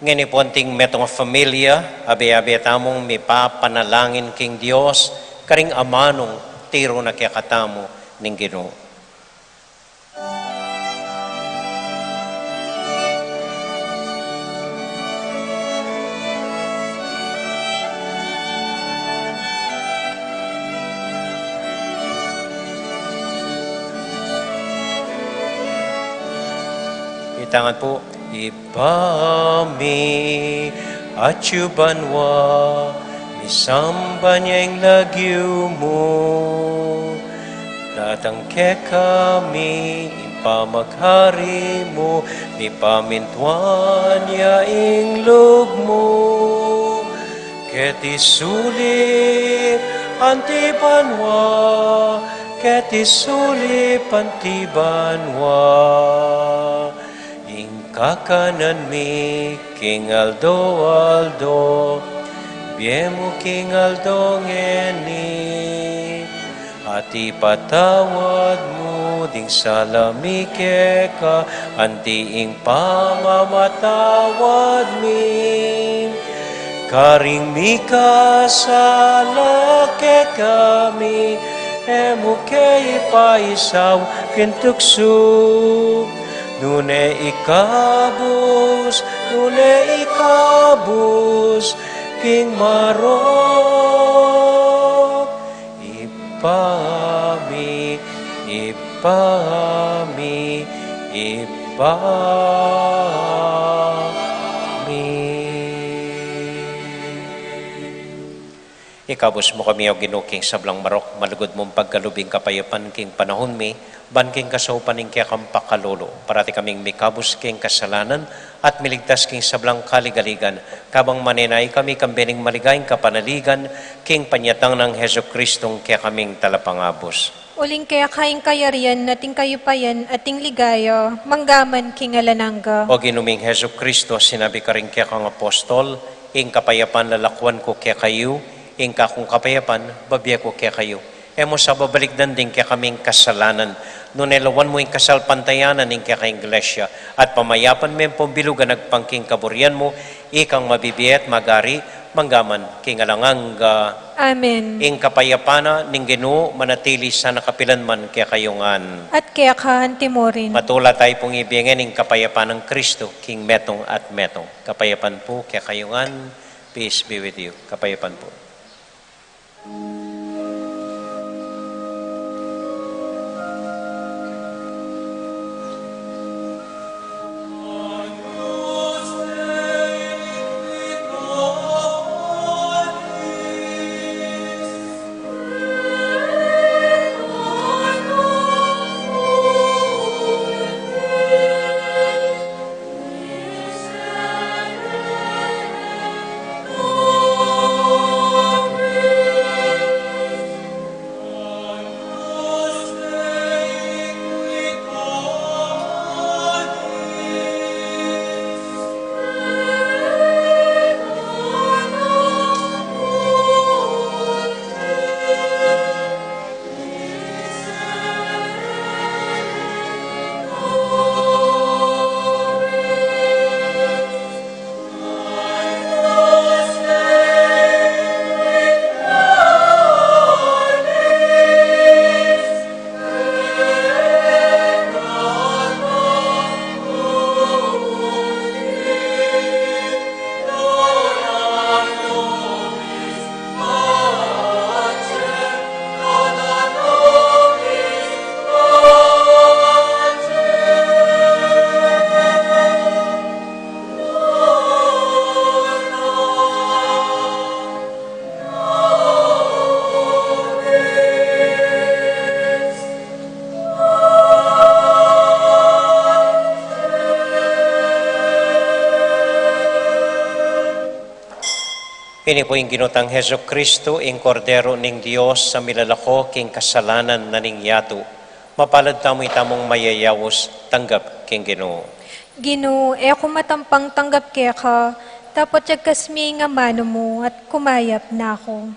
Ngeni pu anting metung a familia, abe-abe tamung mipapanalangin king Dios, karing amanung tiru na kekatamu ning Ginu. Itangan pu, Ibpa mi, atsu ka banua, misamban ya ing lagyu mu, datang kekami ing pamaghari mu, mipamintuan ya ing lub mu, keti sulip anti banua, keti sulip anti banua. Ing kakanan mi king aldo-aldo, ibie mu king aldo ngeni, at ipatawad mu ding sala mi keka, anti ing pamamatawad mi karing mikasala kekami, e mu ke ipaisaul king tuksu, nune ikabus, nune ikabus king marok. Ibpa mi, Ibpa mi, Ibpa mi. Ikabus mu kami, O Ginu, king sablang marok, malugud mung pagkalub ing kapayapan king panahun mi, ban king kasaupan ning kekang pakalulu, parati kaming mikabus king kasalanan, at miligtas king sablang kaligaligan, kabang manenaya kami kambe ning maligayang kapanaligan, king panyatang nang Jesucristong kekaming Talapangabus. Uling keka ing kayarian, at ing kayupayan, at ing ligaya, manggaman king alang angga. O Ginu ming Jesucristo, sinabi karing kekang apostol, ing kapayapan lalakwan ku kekayu, ing kakung kapayapan, bibie ku kekayu. E mu sa babalikdan ding kekaming kasalanan, nune lawan mu ing kasalpantayanan ning kekang Iglesia, at pamayapan me ampong bilugan agpang king kaburian mu, ikang mabibie at magari, manggaman king alang angga. Amen. Ing kapayapan na ning Ginu manatili sana kapilan man kekayu ngan. At keka antimurin. Matula tayu pung ibie ngan ing kapayapan nang Kristo, king metung at metung. Kapayapan pu kekayu ngan, peace be with you. Kapayapan pu. Ini pu ing Ginu tang Jesucristo, ing Kordero ning Dios, a milalako king kasalanan na ning yatu. Mapalad tamu itamung mayayaus, tanggap king Ginu. Ginu, e ku matampang tanggap keka, dapot yagkas me ing amanu mu, at kumayap na ku.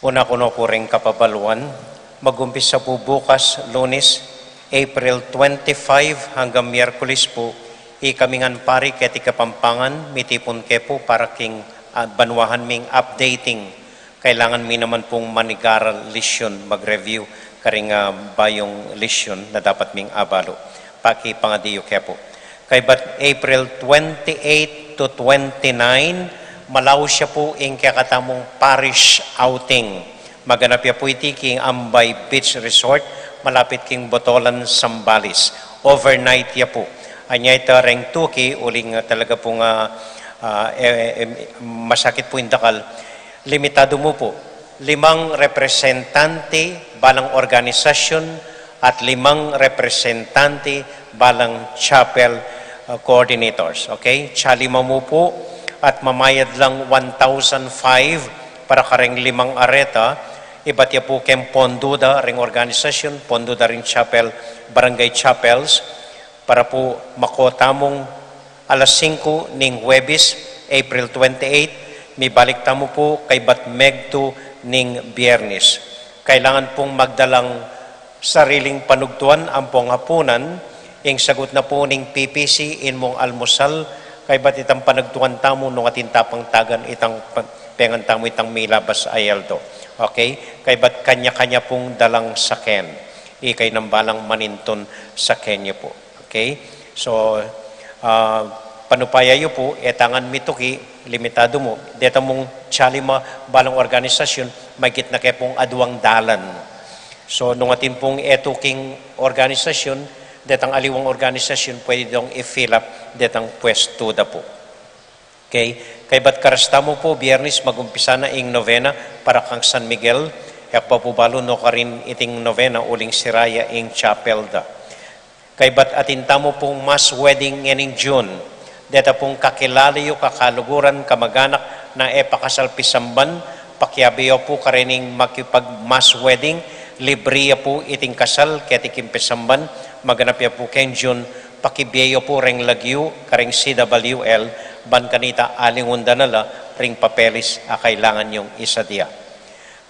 Una ku no pu ring kapabaluan, magumpisa pu bukas, Lunes, April twenty-five, hanggang Miyerkules pu, ikami ngan pari keti Kapampangan, mitipun ke pu para king, ah, banwahan ming updating. Kailangan mi naman pung manigaral lisyon, mag-review karing, ah, bayung lisyon na dapat ming abalu. Pakipangadi yu ke pu. Kaybat April twenty-eight to twenty-nine, malaus ya pu ing kekatamung parish outing. Maganap ya pu iti king Ambay Beach Resort, malapit king Botolan, Zambales. Overnight ya pu. Anya ita reng tuki, uling, ah, talaga pung, ah, ah, eh, eh, masakit pu ing dakal. Limitadu mu pu. Limang representante balang organisasyun at limang representante balang chapel, uh, coordinators. Okay? Tsalima mu pu at mamayad lang one thousand five para kareng limang areta, ibat ya pu keng pondu da ring organisasyun, pondu da ring chapel, barangay chapels, para pu mako tamung alas singku ning Huwebes, April twenty-eight, mibalik tamu pu kaybat megtu ning Biyernes. Kailangan pung magdalang sariling panugtuan ampong hapunan, ing sagut na pu ning P P C, inmung almusal, kaybat itang panugtuan tamu nung atin tapang tagan itang pa-, pengan tamu itang milabas a eldo. Okay? Kaybat kanya-kanya pung dalang saken. Ikay nang balang manintun saken yu pu. Okay? So, ah, panupaya yu pu, e ta ngan mituki, limitadu mu. Deta mung tsalima balang organisasyun, maygit na ke pung aduang dalan. So, nung atin pung e tuking organisasyun, detang aliwang organisasyun, pwede dong i-fill up detang pwestu da pu. Okay? Kaybat karas tamu pu, Biyernes, magumpisa na ing novena para kang San Miguel. E ku pa pu balu nukarin iting novena uling sira ya ing chapel da. Kaybat atin tamu pung mass wedding ngening June. Deta pung kakilala yu, kakaluguran, kamaganak na e pa kasal pisamban, pakiabe yu pu karening makipag-mass wedding, libre ya pu iting kasal keti king pisamban, maganap ya pu keng June, pakibie yu pu reng lagyu kareng C W L, ban kanita alingun da na la ring papeles a kailangan yung isadia.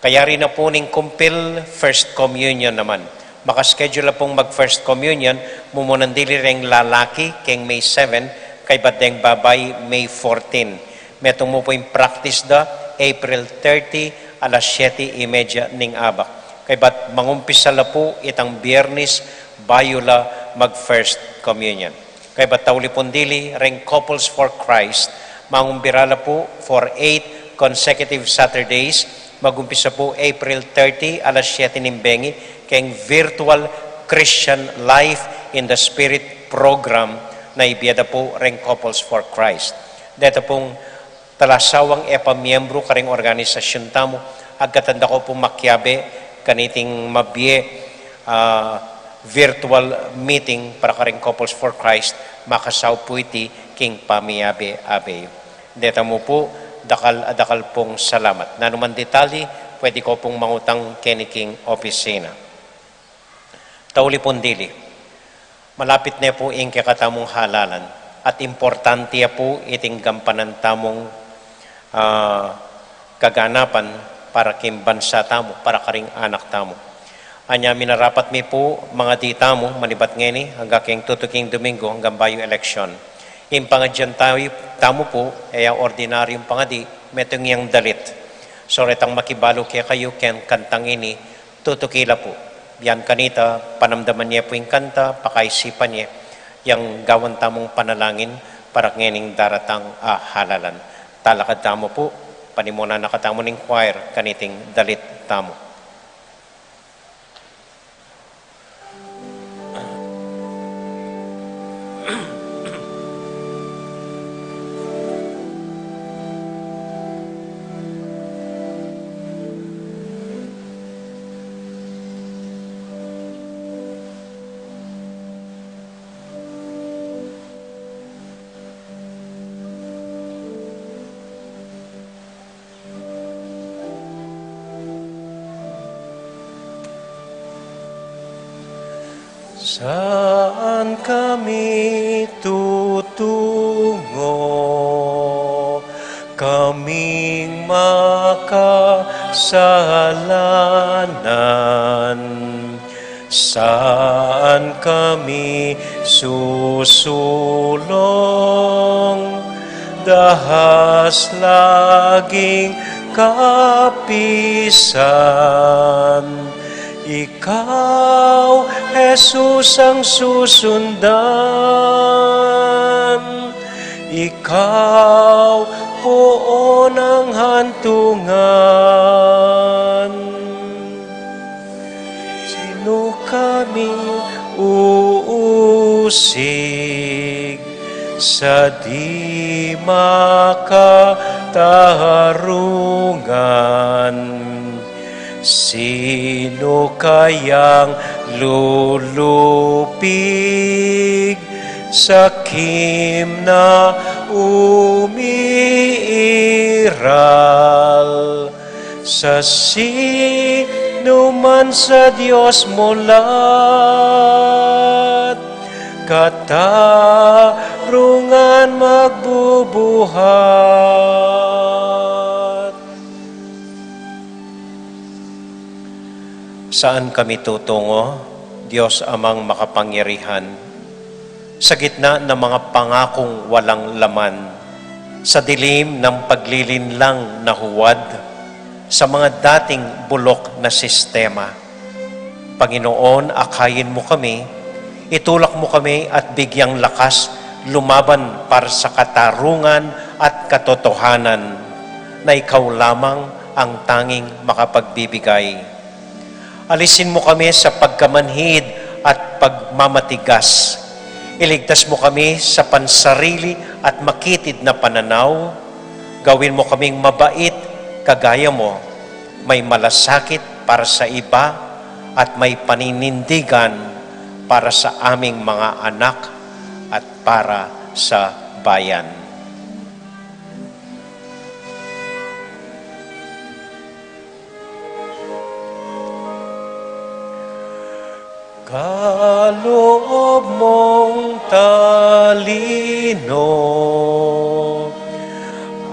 Kayari na pu ning kumpil, First Communion naman. Maka-schedule la pung mag-First Communion, mumunang dili reng lalaki keng May seven, kaybat deng babai May fourteen. Metung mu pu ing practice da, April thirty, alas siyete y media ning abak. Kaybat mangumpisa la pu itang Biyernes, bayu la mag-First Communion. Kaybat tauli pung dili reng Couples for Christ, mangumbira la pu for eight consecutive Saturdays, magumpisa pu April thirty, alas siyete ning bengi, keng Virtual Christian Life in the Spirit program na ibie da pu reng Couples for Christ. Deta pung talasawang e pa miyembru karing organisasyun tamu, agkatan da ko pu makiabe kaniting mabie, ah, virtual meeting para karing Couples for Christ, makasaup pu iti king pamiabe-abe yu. Deta mu pu, dakal a dakal pung salamat. Nanu mang detalye, pwede ko pung mangutang keni king opisina. Tauli pung dili. Malapit ne pu ing kekatamung halalan, at importante ya pu iting gampanan tamung, ah, kaganapan para king bansa tamu, para karing anak tamu. Anya minarapat mi pu, mangadi tamu, manibat ngeni, angga keng tutuking Domingo, anggang bayu eleksyon. Ing pangadian tamu, tamu pu, e ya ordinaryung pangadi, metung yang dalit. So, retang makibalu kekayu keng kantang ini, tutuki la pu. Yan kanita, panamdaman ye pu ing kanta, pakaisipan ye, yang gawan tamung panalangin para ngening daratang a halalan. Talakad tamu pu, panimunan na katamu ning choir, kaniting dalit tamu. Saan kami tutungo? Kaming maka kasalanan. Saan kami susulong, dahas laging kapisan. Ikaw, Jesus, ang susundan. Ikaw, puon ang hantungan. Sino kaming uusig sa di makatarungan? Sino kayang lulupig sa kim na umiiral? Sa sinuman sa Dios mulat, katarungan magbubuhat. Saan kami tutungo, Dios Amang makapangyarihan? Sa gitna ng mga pangakong walang laman, sa dilim ng paglilinlang na huwad, sa mga dating bulok na sistema, Panginoon, akayin mo kami, itulak mo kami at bigyang lakas lumaban para sa katarungan at katotohanan na ikaw lamang ang tanging makapagbibigay. Alisin mo kami sa pagkamanhid at pagmamatigas. Iligtas mo kami sa pansarili at makitid na pananaw. Gawin mo kaming mabait, kagaya mo, may malasakit para sa iba, at may paninindigan para sa aming mga anak at para sa bayan. Kaloob mong talino,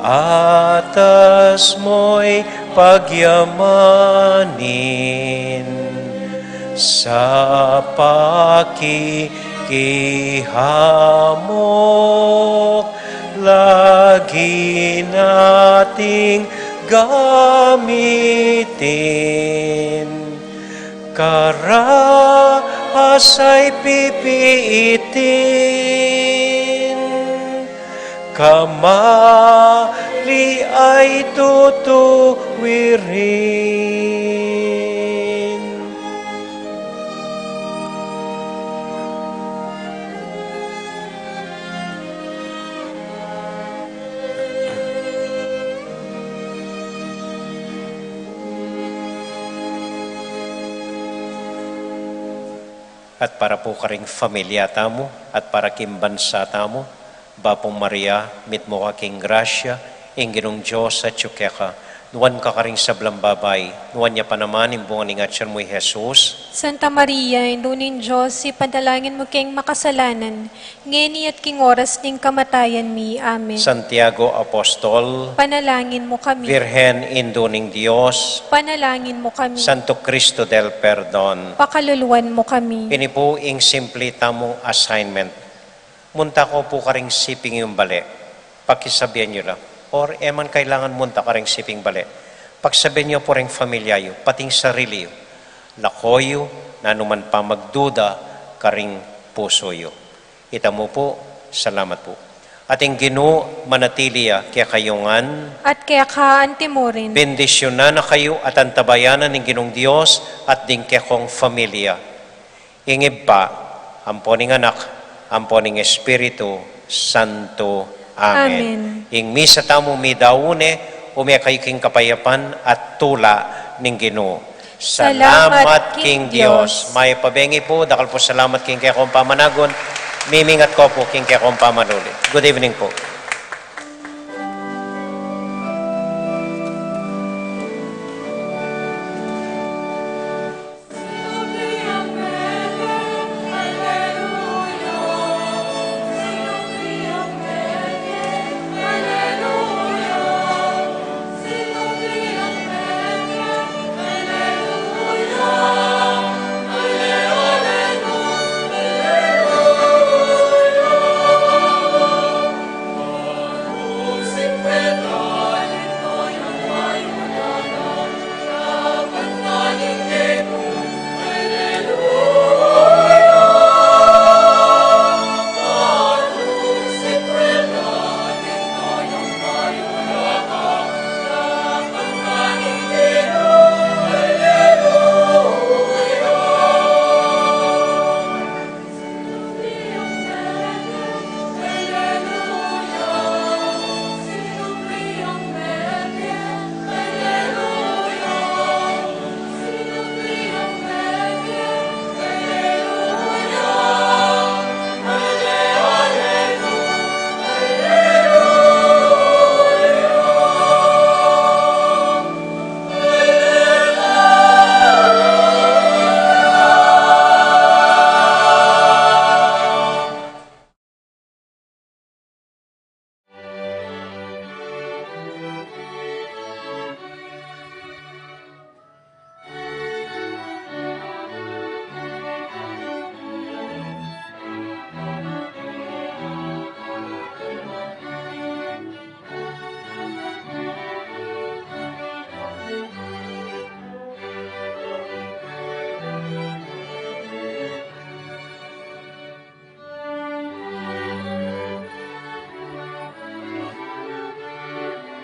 atas mo'y pagyamanin, sa pakikihamok lagi nating gamitin. Karahas ay pipiitin, kamali ay tutuwirin. At para pu karing familia tamu, at para king bansa tamu, Bapu Maria, mitmu ka king grasya, ing Ginung Dios atyu keka, nuan ka karing sablang babai, nuan ya pa naman ing bunga ning atyan mu, i Jesus. Santa Maria, Indu ning Dios, ipanalangin mu keng makasalanan, ngeni at king oras ning kamatayan mi. Amen. Santiago Apostol, panalangin mu kami. Virgen Indu ning Dios, panalangin mu kami. Santo Cristo del Perdon, pakaluluan mu kami. Ini pu ing simple tamung assignment. Munta ko pu karing siping yung bale. Pakisabian yu la. Or e man kailangan munta karing siping bale. Pagsabian yu pu ring familia yu, pati ing sarili yu. Lako yu, nanu man pamagduda karing pusu yu. Ita mu pu, salamat pu. At ing Ginu manatili ya kekayu ngan. At keka antimurin. Bendisyunan na kayu at antabayanan ning Ginung Dios at ding kekong familia. Ing Ibpa, ampo ning Anak, ampo ning Espiritu Santo. Amen. Amen. Ing misa tamu midaun ne, ume kayu king kapayapan at tula ning Ginu. Salamat king Dios. Mayap a bengi pu, dakal pu salamat king kekong pamanagun, mimingat ko pu king kekong pamanuli. Good evening pu.